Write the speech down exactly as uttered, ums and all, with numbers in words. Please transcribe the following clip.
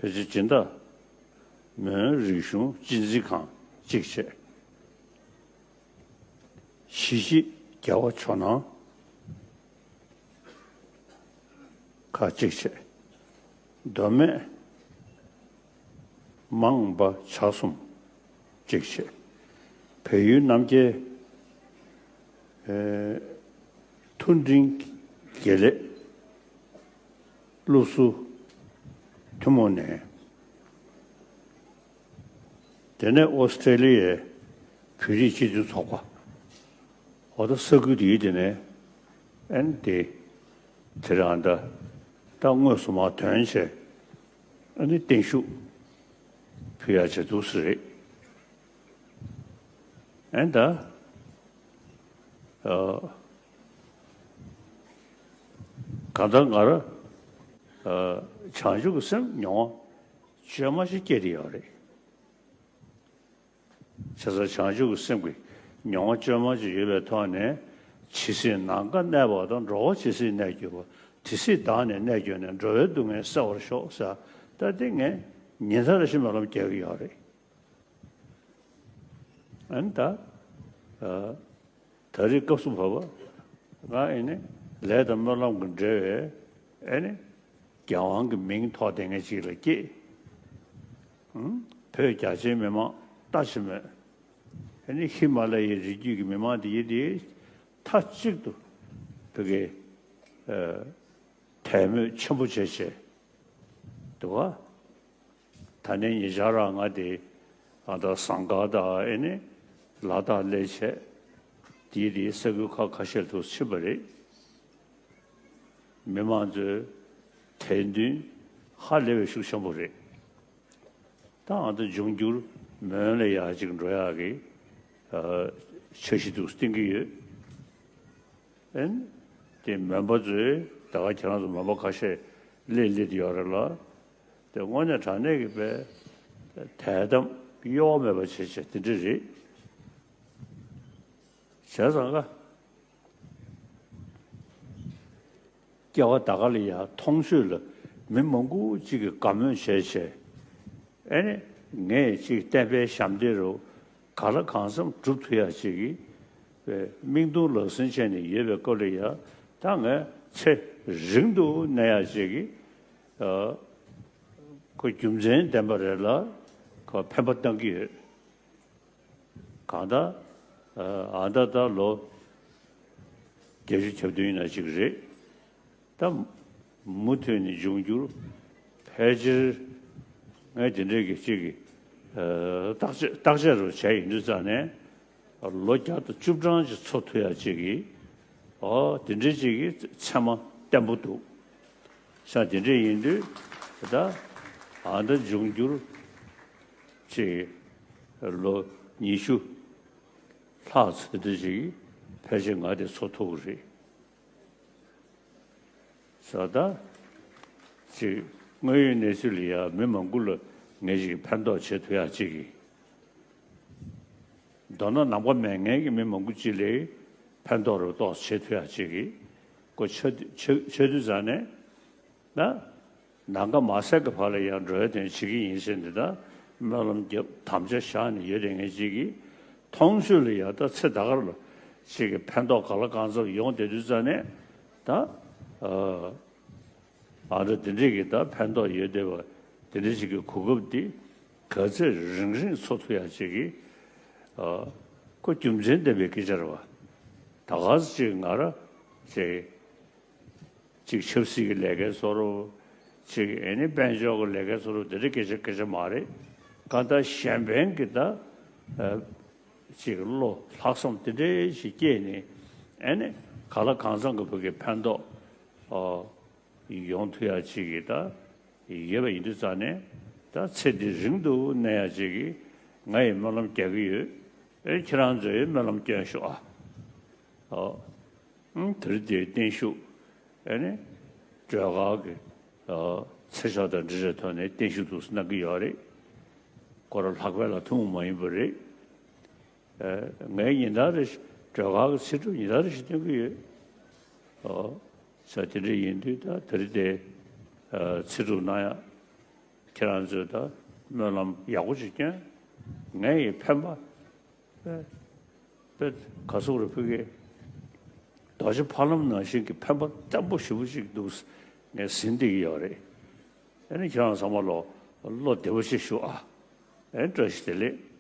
བོད་རྗེ་སྦྱིན་བདག་མོན་རིག་གཞུང་སྤྱི་འཛིན་ཁང་གཅིག་བྱས། གཞིས་བྱེས་རྒྱལ་བ་ཇོ་ནང་ཁག་གཅིག་བྱས། མདོ་སྨད་མང་པ་ཇག་གསུམ་གཅིག་བྱས། བལ་ཡུལ་རྣམ་རྒྱལ་ཨེ་ཐུན་ཀྲིང་དགེ་ལེགས་བློ་གཟུ་ཐུན་མོང་ནས། དེ་ནས་ཨོ་སི་ཀྲེ་ལི་ཡའི་བོད་རིགས་སྤྱི་མཐུན་ཚོགས་པ། འོ་ད་ས་ཁུལ་དེའི་དེ་ནས་ཨན་དེ་དེ་རང་ད་ད་དངོས་སུ་མར་ཐོན་བྱས་ཨ་ནི་བརྟན་བཞུགས་ཕུལ་ཡ་བྱེད་འདུག་ཟེར་རེད། ཨན་ད་ཨ་གང་ལྟར་ང་རང་ཨ་བྱང་ཆུབ་ཀྱི་སེམས་མྱོང་བ་བཅོས་མ་ཞིག་སྐྱེས་བསྡད་ཡོད་རེད། བྱས་ཙང་བྱང་ཆུབ་ཀྱི་སེམས་ཀྱི་མྱོང་བ་བཅོས་མ་ཅིག་ཡོད་པའི་ཐོག་ནས་ཇི་སྲིད་ནམ་མཁའ་གནས་པ་དང་། འགྲོ་བ་ཇི་སྲིད་གནས་གྱུར་པ། དེ་སྲིད་བདག་ནི་གནས་གྱུར་ནས། འགྲོ་བའི་སྡུག་བསྔལ་སེལ་བར་ཤོག་ཟེར། ད་དེ་ངས་ཉིན་ལྟར་བཞིན་སྨོན་ལམ་རྒྱག་གི་ཡོད་རེད། ཨ་ནི་ད་ཨ་ད་རེས་སྐབས་སུ་བབ་པ། ང་ཨེ་ནི་ལས་དང་སྨོན་ལམ་གྱི་འབྲེལ་བའི་ཨེ་ནི་རྒྱལ་དབང་གི་མིང་ཐོགས་བསྡད་མཁན་ཅིག་ལ་སྐྱེས། ཨང་། བོད་རྒྱ་ཆེའི་མི་མང་ལྟ་ཅི་སྨོས། ཨེ་ནི་ཧི་མ་ལ་ཡའི་རི་རྒྱུད་ཀྱི་མི་མང་དེ་ཡིན་དེ་མཐའ་གཅིག་ཏུ་བོད་ཀྱི་ཨ་དད་མོས་ཆེན་པོ་བྱས་བྱས་འདུག་ག། ད་ནི་ཉེ་ཆར་རང་ང་དེ་ཨ་ད་ཟངས་དཀར་དང་ཨེ་ནི་ལ་དྭགས་སླེབས་བྱས་དེའི་དེའི་ས་ཁུལ་ཁག་ཁ་ཤས་དུ་ཕྱིན་པ་རེད། མི་མང་ཚོའི་དད་འདུན་ཧ་ལས་པའི་ཤུགས་ཆེན་པོ་རེད། ད་ཨ་ད་འབྱུང་འགྱུར་མོན་ལ་ཡར་ཅིག་འགྲོ་ཡག་གི་ཨ་འཆར་གཞི་དུ་བཏིང་གི་ཡོད། ཨན། དེ་མོན་པ་ཚོས་ད་ག་ཁྱེད་རང་ཚོ་མོན་པ་ཁ་ཤས་སླེབས་སླེབས་ཡོད་རེད་ལ། དེ་དངོས་གནས་དྲང་གནས་ཀྱི་དཔེ་དད་དམ་གཡོ་བ་མེད་པ་བྱེད་བྱེད་དེ་འདྲ་རེད། བྱས་ཙང་ཀ་སྐྱེ་བ་ད་ག་ལ་ཡ་མཐོང་ཆོས་ལ་མི་མང་པོ་གཅིག་གིས་དགའ་མོས་བྱས་བྱས། ཨེ་ནི་ངས་ཅིག་བསྟན་པའི་ཞབས་འདེགས་རུ་ག་ལ་གང་འཚམ་སྒྲུབ་ཐུབ་ཡ་ཅིག་གི་དཔེ་མིག་མཐོང་ལག་ཟིན་བྱས་ནས་ཡོད་པའི་སྐོར་ལ་ཡ། ད་ངས་ཚེ་རིང་དུ་གནས་ཡ་ཅིག་གི་ཨ་ཁོ་རྒྱུ་མཚན་ལྡན་པ་རེད་ལ་ཁོ་ཕན་པ་བཏང་གི་ཡོད། གང་ལྟར་ཨ་ད་ལྟ་ལོ་བརྒྱད་ཅུ་གྱ་བདུན་ཡིན་ན་ཅིག་རེད། ད་མུ་མཐུད་ནས་འབྱུང་འགྱུར་ཕལ་ཆེར་ངས་དེ་འདྲའི་གི་ཅིག་གི་ཨ་བརྟག་དཔྱད་བརྟག་དཔྱད་རུ་བྱས་ཡིན་དུས་ཙང་ནས་ལོ་བརྒྱ་དང་བཅུ་གྲངས་ཅིག་འཚོ་ཐུབ་ཡ་ཅིག་གི་ཨོ་དེ་འདྲའི་ཅིག་གི་མཚན་མ་བརྟན་པོ་འདུག་ས། དེ་འདྲ་ཡིན་དུས་ད་ཨ་ད་འབྱུང་འགྱུར་ཅིག་ལོ་ཉི་ཤུ་ལྷག་ཙམ་དེ་འདྲ་ཅིག་ཕལ་ཆེར་ང་དེ་འཚོ་ཐུབ་ཀྱི་རེད། ས་ད་ཅིག་དངོས་ཡོད་གནས་ཚུལ་ལ་ཡ་མི་མང་པོ་ལ་ངས་ཅིག་ཕན་ཐོགས་བྱེད་ཐུབ་ཡ་ཅིག་གི་མདོར་ན་ནམ་མཁའ་མེད་མཁན་གྱི་མི་མང་པོ་ཅིག་ལ་ཕན་ཐོགས་རུ་གཏོགས་བྱེད་ཐུབ་ཡ་ཅིག་གི་སྐོར་ཆ་ཆ་ཆ་དུས་ཙང་ནས་ན། ནམ་མཁའ་མ་ཟད་ཀྱི་བར་ལ་ཡང་འགྲོ་བའི་དོན་བྱེད་ཀྱི་ཡིན་ཟེར་འདི་ལྟར་སྨོན་ལམ་རྒྱབ་དམ་བཅའ་བཞག་ནས་ཡོད་དེ་ངས་ཅིག་གི་མཐོང་ཆོས་ལ་ཡང་ད་ཚེ་ད་ག་རང་ལ་ཅིག་གི་ཕན་ཐོགས་ག་ལ་གང་འཚམ་ཡོང་བསྡད་དུས་ཙང་ནས་ད་ཨ་ཨ་འདྲ་འདི་འདྲས་ཀྱི་ད་ཕན་ཐོགས་ཡོད་བསྡད་པ་འདི་འདྲས་ཅིག་གི་གོ་སྐབས་འདི་ག་ཚད་རིང་རིང་འཚོ་ཐུབ་ཡ་ཅིག་གི་ཨ་ཁོ་རྒྱུ་མཚན་ལྡན་པའི་སྐད་ཆ་རེད་བ། ད་ག་ཚོད་ཅིག་ང་ར་ཅིག་གཅིག་ཆབ་སྲིད་ཀྱི་ལས་ཀའི་བཟོ་འདྲ། གཅིག་ཨེ་ནི་དཔལ་འབྱོར་གྱི་ལས་ཀའི་བཟོ་འདྲ། དེ་འདྲ་སྐད་ཆ་སྐད་ཆ་མ་རེད། གང་ལྟར་གཞན་ཕན་གྱི་ད་ཨ་གཅིག་བློ་ལྷག་བསམ་དེ་འདྲ་ཞིག་སྐྱེས་ནས་ཨེ་ནི་ག་ལ་གང་འཚམ་གྱི་བོད་ཀྱི་ཕན་ཐོགས་ཨ་ཡོང་ཐུབ་ཡ་གཅིག་གི་ད་ཡོད་པ་ཡིན་དུས་ཙང་ནས་ད་ཚེ་འདི་རིང་དུ་གནས་ཡ་གཅིག་གི་ང་ཡི་སྨོན་ལམ་རྒྱག་གི་ཡོད། ཨེ་ཁྱེད་རང་ཚོས་སྨོན་ལམ་སྐྱོན་ཤོག་ཨ། ཨོ། ཨང་། དེ་རིང་འདིར་བརྟན་བཞུགས་ཨེ་ནི་སྒྲོལ་དཀར་གྱི་ཨོ་ཚེ་ཆོག་དང་འབྲེལ་བའི་ཐོག་ནས་བརྟན་བཞུགས་འདུག་གནང་གི་ཡོད་རེད། ཁོ་རང་ལྷག་པའི་ལ་ཐུན་མོང་མ་ཡིན་པ་རེད། ཨེ་ངས་ཉིན་ལྟར་རེ་བཞིན་སྒྲོལ་དཀར་གྱི་ཚེ་སྒྲུབ་ཉིན་ལྟར་རེ་བཞིན་སྟོན་གྱི་ཡོད། ཨོ། ས་དེ་འདྲ་ཡིན་དུས་ད་དེ་རིང་འདིར་ཨ་ཚེ་སྒྲུབ་གནང་ཡག་ཁྱེད་རང་ཚོས་ད་སྨོན་ལམ་ཡག་པོ་ཅིག་སྐྱོན། ངས་ཡི་ཕན་པ་དཔེ་དཔེ་ག་ཟུག་རེ་ཕུལ་གི། རྡོ་རྗེ་ཕ་ལམ་ནང་བཞིན་གྱི་ཕན་པ་བརྟན་པོ་ཞེ་པོ་ཅིག་འདུག། ངས་ཟིན་བསྡད་ཀྱི་ཡོད་རེད། ཨ་ནི་ཁྱེད་རང་ཚང་མ་ལོ་བློ་བདེ་པོ་ཅིག་ཞུ་ཨ། ཨེ་བཀྲ་ཤིས་བདེ་ལེགས།